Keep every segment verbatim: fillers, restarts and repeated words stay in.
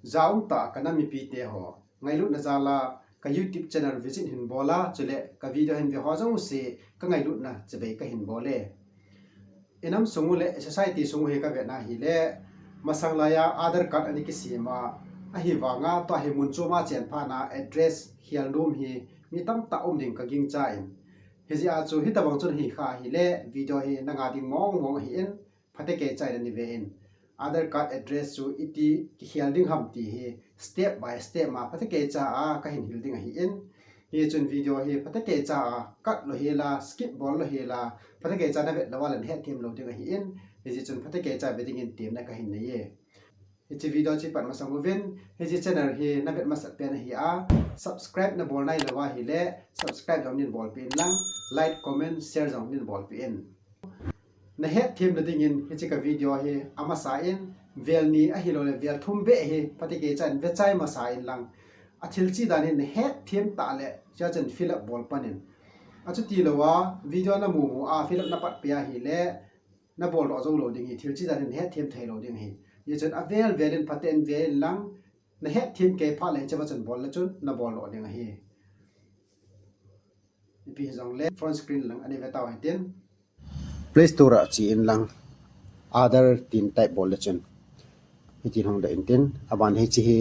Jaum tah ka nam mipite ho, ngailutna jal a ka YouTube channel visit hin bol a, chule ka video hin ve ho jouse ka ngailutna chibai ka hin bol e. I nam sung u le society sung u hi ka vetna hile, masang lai a Aadhaar card ana kisem a, ahivang a tua hi mun chom a chen phat na address khel nom hi mi tamtah um ding ka gingchan, hijeh a chu hitobang chun hi kha hile video hi na nga ding mong mong ahin, phatecha in na ve in. Aadhaar card address chu iti kikhel ding ham ti hi step by step ma phatecha a ka hin hil ding ahin. Hichun video hi phatecha a cut lou hel a, skip bol lou hel a, phatecha na vet lou a le na hetthem lou ding ahin. Hijeh chun phatecha ve dingin temna ka hin nei e. Hiche video chu pat masang uvin, hiche channel hi na vet masat pen ahi a, subscribe na bol nailou a hile, subscribe jong nin bolpeh in lang, like, comment, share jong nin bolpeh in. Na hetthem na dingin hiche ka video hi amasa in vel ni ahilou le vel thum beh hi phatecha in vechai masa in lang. Athil chi dan hi na hetthem tah le, chua chun fill up bol pan in. Achuti lou a, video na mu mu a fill up na pat peh ahile, na bol doh jou lou ding hi, thil chi dan hi na hetthem thei lou ding hi. Hichun avel vel in phaten ve in lang, na hetthem kei phat le hicheva chun bol le chun na bol doh ding ahi. Ipi hijongle phone screen lang ana ve tau hitin. Play Store a che in lang Aadhaar tin type bol le chun hitin hung doh intin, aban hiche hi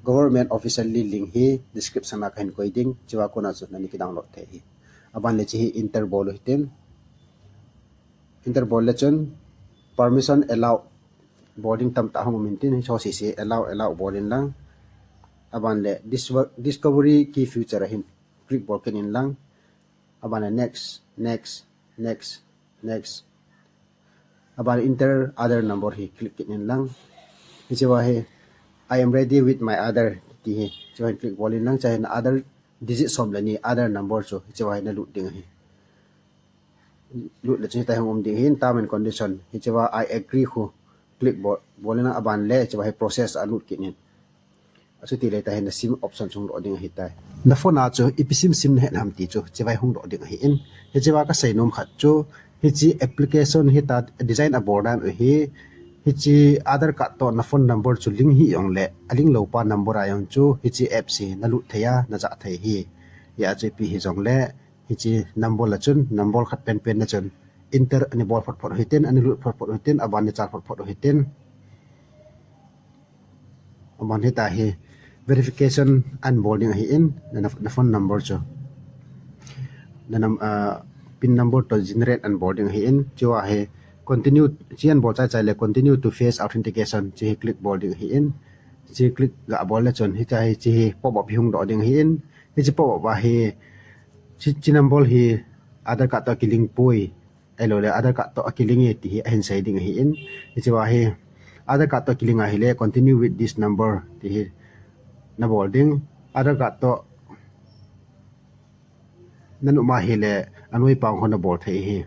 government officially link hi description a ka hin koi ding, chua kona chun nani kidownload thei hi. Aban le hiche hi enter bol u hitin. Enter bol le chun permission allow bol ding tamtah hung um intin, hiche ho sese allow, allow bol in lang. Aban le dis-, discovery key feature a hin click bol kit in lang. Aban le next, next, next, next. Aban le enter Aadhaar number hi click kit in lang. Hicheva hi, "I am ready with my Aadhaar," ti hi. Hicheva hi click bol in lang, chua hi na Aadhaar digit som le ni Aadhaar number chu hicheva hi na lut ding ahi. Lut le chun hitia hung um ding ahin, term and condition. Hicheva "I agree" khu click bol, bol in lang, aban le hicheva hi process a lut kit in. Achuti le hitia hi na sim option chu hung doh ding ahitai. Na phone a chu ipi sim sim na het ham ti chu hicheva hi hung doh ding ahin. Hicheva ka sei nom khat chu, hiche application hitia design a bol dan u hi, hiche Aadhaar card toh na phone number chu link hih jong le, a link lou pa number a jong chu hiche apps hi na lut thei a, na jah thei hi. Hijeh chun ipi hijongle, hiche number a chun, number khat pen pen na chun enter ana bol phot phot u hitin, ana lut phot phot u hitin, aban na chal phot phot u hitin. Aban hitia hi verification ana bol ding ahin, na, na phone number chu. Na nam-, ah, pin number toh generate ana bol ding ahin, chua hi continue, hiche ana bol chai chai le continue to face authentication, hiche hi click bol ding ahin. Hiche click ga bol le chun, hitia hi, hiche hi pop up hi hung doh ding ahin. Hiche pop up a hi, hiche, hiche number hi Aadhaar card toh kilink poi, ahilou le Aadhaar card toh akilink e ti hi ahin sei ding ahin. Hicheva hi Aadhaar card toh kilink ahile continue with this number ti hi na bol ding. Aadhaar card toh na um ahile anoi pang khu na bol thei hi.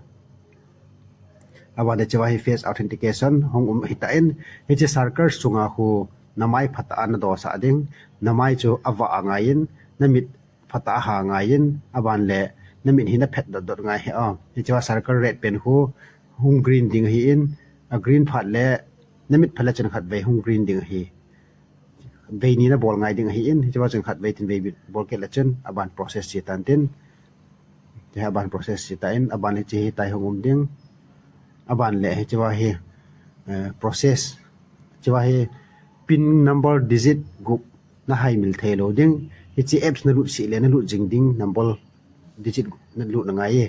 Aban le hicheva hi face authentication hung um ahitan, hiche circle sunga khu na mai phatah a na dosah ding, na mai chu avah a ngai in, na mit phatah a ha ngai in, aban le na mit hi na phet dot dot ngai hi. Ah, hicheva circle red pen khu hung green ding ahin, a green phat le na mit phat le chun khat vei hung green ding ahi. Vei ni na bol ngai ding ahin, hicheva chun khat vei tin vei bit bol kit le chun aban process che tan tin. Hiche aban process che tan, aban le hiche hitia hi hung um ding. Aban le hicheva hi, eh, process. Hicheva hi pin number digit gup na haimil thei lou ding. Hiche apps na lut seh le na lut jing ding number digit na lut na ngai e.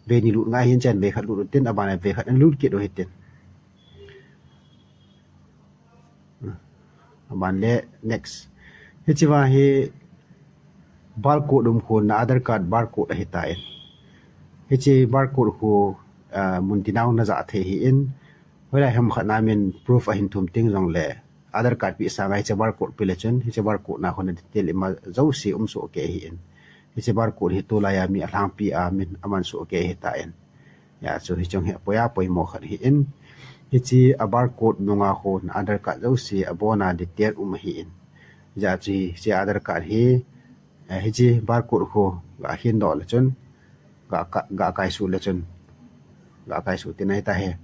Vei ni lut ngai hin, chun vei khat lut u hitin, aban le vei khat na lut kit u hitin. Aban le next. Hicheva hi barcode um khu, na Aadhaar card barcode ahitan. Hiche barcode khu, ah, mun tina na jah thei ahin. Hoilai ham khat na min proof ahin thum teng jongle Aadhaar card peh sanga hiche barcode pe le chun, hiche barcode na khu na detail ima jouse um soh kei ahin. Hiche barcode hi tulai a mi alhangpi a min aman soh kei ahitan. Hijeh chun hiche hi apoi a poimo khat ahin. Hiche a barcode nunga khu na Aadhaar card jouse abon a detail um ahin. Hijeh chun hiche Aadhaar card hi, eh, hiche barcode khu ga hin doh le chun, ga ka-, ga kai suh le chun, ga kai suh tin ahitai.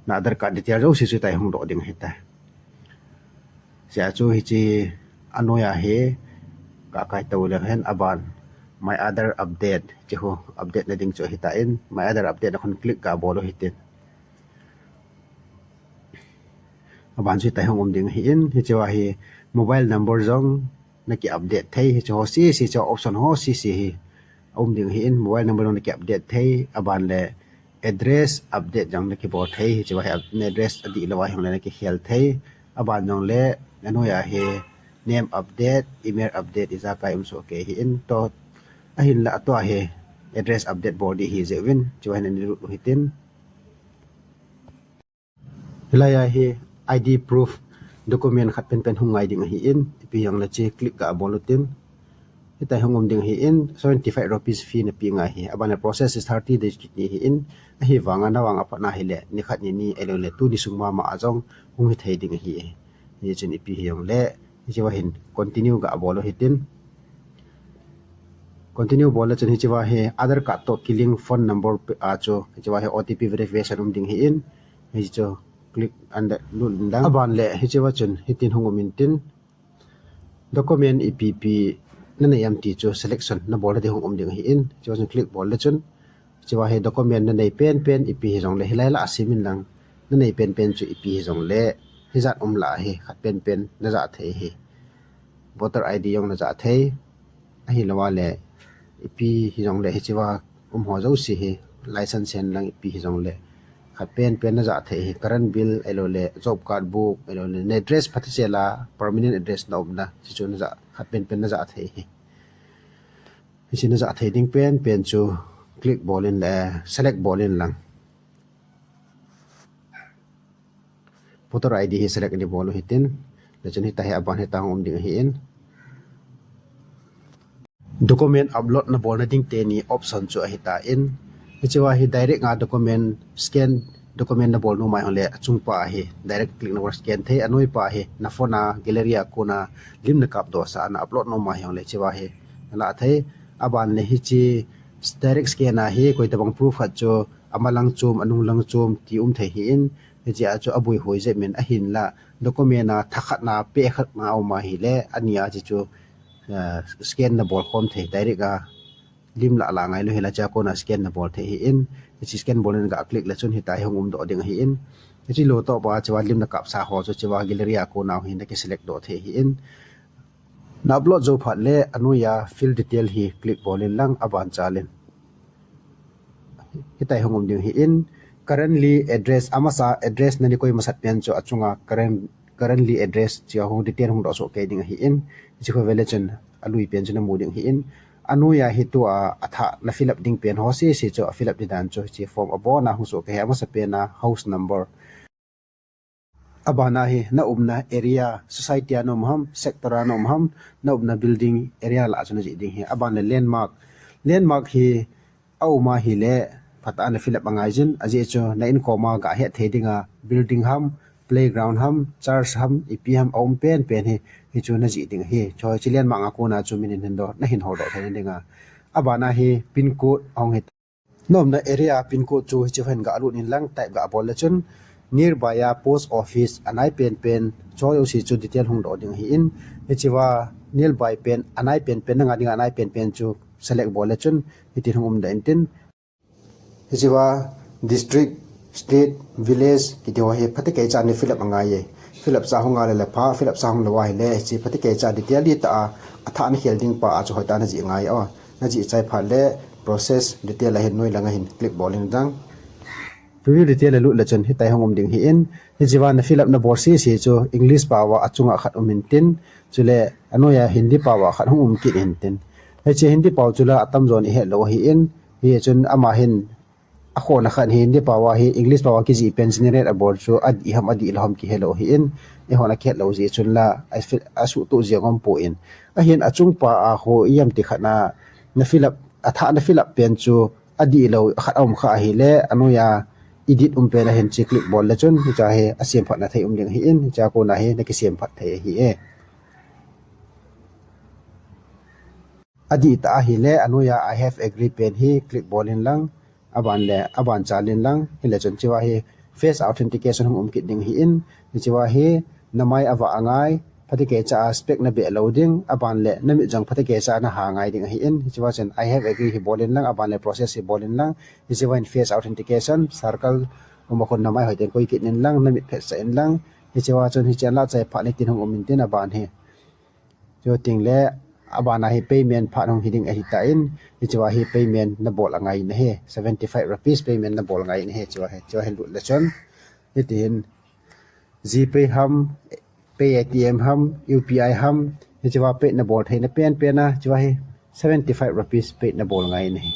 Na Aadhaar card detail jouse chu hitia hi hung doh ding ahitai. Hichea chu hiche anoiya hi kakai tou leu hen aban My Aadhaar update, hiche ho update na ding chu ahitan, My Aadhaar update na khun click gabol u hitin. Aban chu hitia hung um ding ahin, hichea hi mobile number jong naki update thei, hiche ho sese chu option ho sese hi aum ding ahin, mobile number jong naki update thei, aban le address update jong naki bol thei, hichea hi address adih louva hijongle naki khel thei, aban jongle anoiya hi name update, email update ijakai um soh kei ahin, toh ahinla atoh hi address update bol ding ahi jeh uvin, hichea hin ani lut u hitin. Hilaiya hi I D proof document khat penpen hung ngai ding ahin, ipi hijongle hiche click gabol utin. Hitia hung um ding ahin, seventy five rupees fee napeh ngai ahi. Aban le process is thirty days kiti ahin, ahivanga navang aphatna hile nikhat nini ahiloule tuni sung mama a jong hung hithei ding ahi. Hichun ipi hijongle hichea hin continue gabol u hitin. Continue bol le chun hichea hi Aadhaar card toh kilink phone number a chu hichea hi O T P verification um ding ahin, hiche chu click and lut inlang. Aban le hichea chun hitin hung um intin, document ipi ipi nanei em ti chu selection nabol na ding hung um ding ahin, hichea chun click bol le chun hichea hi document nanei penpen ipi hijongle hilai lah a sim inlang, nanei penpen chu ipi hijongle hijat um lah a hi khat penpen najah thei ahi. Voter I D jong najah thei, ahilouva le ipi hijongle hichea um ho jouse hi license hen lang ipi hijongle khat penpen najah thei ahi. Current bill ahiloule job card book ahiloule na address phatecha la permanent address na umna hiche chu najah, khat penpen najah thei ahi. Hiche najah thei ding penpen chu click bol in le select bol inlang. Voter I D hi select ani bol u hitin, le chun hitia hi aban hitia hung um ding ahin. Document upload nabol na ding teni option chu ahitan, hichea hi direct a document scan, document nabol nom a hijongle achung pa hi direct click nabol scan thei, anoi pa hi na phone a gallery a kona lim nakap doh sah a na upload nom a hijongle hichea hi nalah thei, aban le hiche direct scan a hi koi tabang proof khat chu amalang chom, anunglang chom ti um thei ahin, hichea chu aboi hoi jep in ahinla document a thakhatna peh khatna um ahile ania hiche chu scan nabol khom thei, direct a lim lah lah ngailou hila hichea kona scan nabol thei ahin, hiche scan bol in ga click le chun hitia hi hung umdoh ding ahin, hiche lo toh pa chea lim nakapsa ho chu hichea gallery a kona hi naki select doh thei ahin. Na upload jou phat le anoiya fill detail hi click bol inlang aban chal in. Hitia hi hung um ding ahin, currently address, amasa address nani koi masat pen chu achunga current, currently address chea hung detail hung doh soh kei ding ahin, hiche khu vele chun alui pen chu namu ding ahin, anoiya hi tua athah na fill up ding pen ho sese chu a fill up ding dan chu hiche form abona hung soh kei ahi, amasa pen a house number. Abana hi na umna area, society a na um ham, sector a na um ham, na umna building area lah a chu najih ding ahi. Aban le landmark, landmark hi aum ahile phatah a na fill up angaijin, ajeh chu na inkom a gahet thei dinga building ham, playground ham, church ham, ipi ham aum penpen hi, hichu najih ding ahi. Hiche landmark a kona chu min hin hindoh, nahin holdoh theina dinga. Abana hi pin code ahung hi. Na umna area pin code chu hiche hin galut inlang type gabol le chun nearby a post office anai penpen chu jouse chu detail hung doh ding ahin, hichea nearby pen anai penpen, nanga dinga anai penpen chu select bol le chun hitin hung umdoh intin. Hichea district, state, village kiti ho hi phatecha na fill up angaiye. Fill up sa hung a le le pha, fill up sa hung lou ahile hiche phatecha detail ding tah a athah na khel ding pa a chu hoitah a najih ngai o. Najih chai phat le process detail a hin noi langa hin click bol inlang. Preview detail a lut le chun hitia hung um ding ahin, hichea na fill up nabol sese chu English paova achunga khat um intin, chule anoiya Hindi paova khat hung um kit intin. Hiche Hindi pao chu la atamjon ihet lou ahin, hichun ama hin akhona khat hi Hindi paova hi English paova kijih pen generate abol chu adih ham adihlou ham kihelou ahin, eihon akihet lou jeh chun la asuhtoh jeng umpon, ahin achung pa a khu ijemti khat na fill up, athah na fill up pen chu adihlou khat aum kha ahile, anoiya edit um pen a hin hiche click bol le chun hichea hi asemphatna thei um ding ahin, hichea kona hi nakisemphat thei ahi e. Adih tah ahile anoiya I have agree pen hi click bol inlang, aban le aban chal inlang, hile chun hichea hi face authentication hung um kit ding ahin, hichea hi namai avah angai, Phatecha a spec na beh lou ding, aban le namit jong phatecha a na ha ngai ding ahi in. Hichea chun I have agree hi bol in lang, aban le process hi bol in lang. Hichea in face authentication, circle um a khun na mai hoi teng koi kit in lang, namit phet sah in lang. Hichea chun hichea la chai phat ni tin hung um in tin aban hi. Chuteng le aban a hi payment phat hung hi ding ahi tan. Hichea hi payment na bol angai in ahi. Seventy five rupees payment na bol angai in ahi. Hichea hi, hichea hi lut le chun. Hiti hin GPay ham, Paytm ham, U P I ham, hichea pay na bol thei na pen pen a, hichea hi seventy five rupees pay na bol ngai in ahi.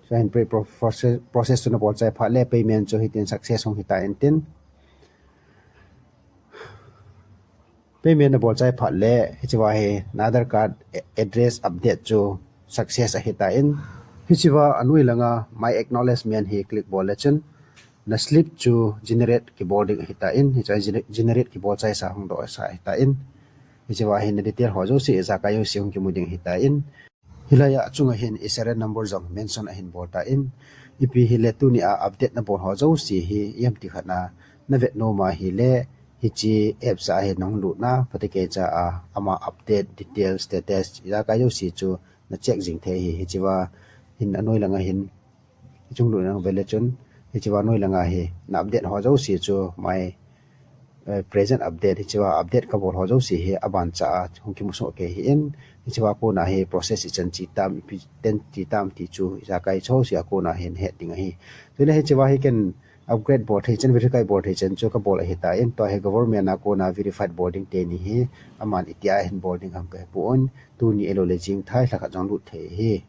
Hichea hin pay pro-, process, process chu na bol chai phat le payment chu hitin success hung hi tan tin. Payment na bol chai phat le, hichea hi na Aadhaar card address update chu success ahi tan. Hichea a noi langa my acknowledgement hi click bol le chun, na slip chu generate kibol ding ahi tan. Hichea gener-, generate kibol chai sa hung doh sa ahi tan. Hichea hi na detail ho jouse, ijakai jouse hung kimu ding ahi tan. Hilai a chunga hin i serial number jong mention ahin bol tan. Ipi hile tuni a update na bol ho jouse hi, ipi ham ti khat na, na vet nom a hile, hiche apps a hin hung lut na, phatecha a, ama update, detail, status, ijakai jouse chu na check jing thei ahi. Hichea hin a noi langa hin, hiche a lut na ve le chun, hichea noi langa hi, na update ho jouse chu, my eh, present update, hichea update ka bol ho jouse hi aban cha a hung kimu soh kei ahi in, hichea kona hi process ichan chi tam, ipi ten chi tam ti chu ijakai jouse a kona hin het ding ahi. Chule hichea hi ken upgrade bol thei chan, verify bol thei chan chu ka bol ahi tan, tua hi government a kona verified bol ding teni hi, aman itia hin bol ding ham ka hepon, tuni ahilou le jingthai lha khat jong lut thei ahi.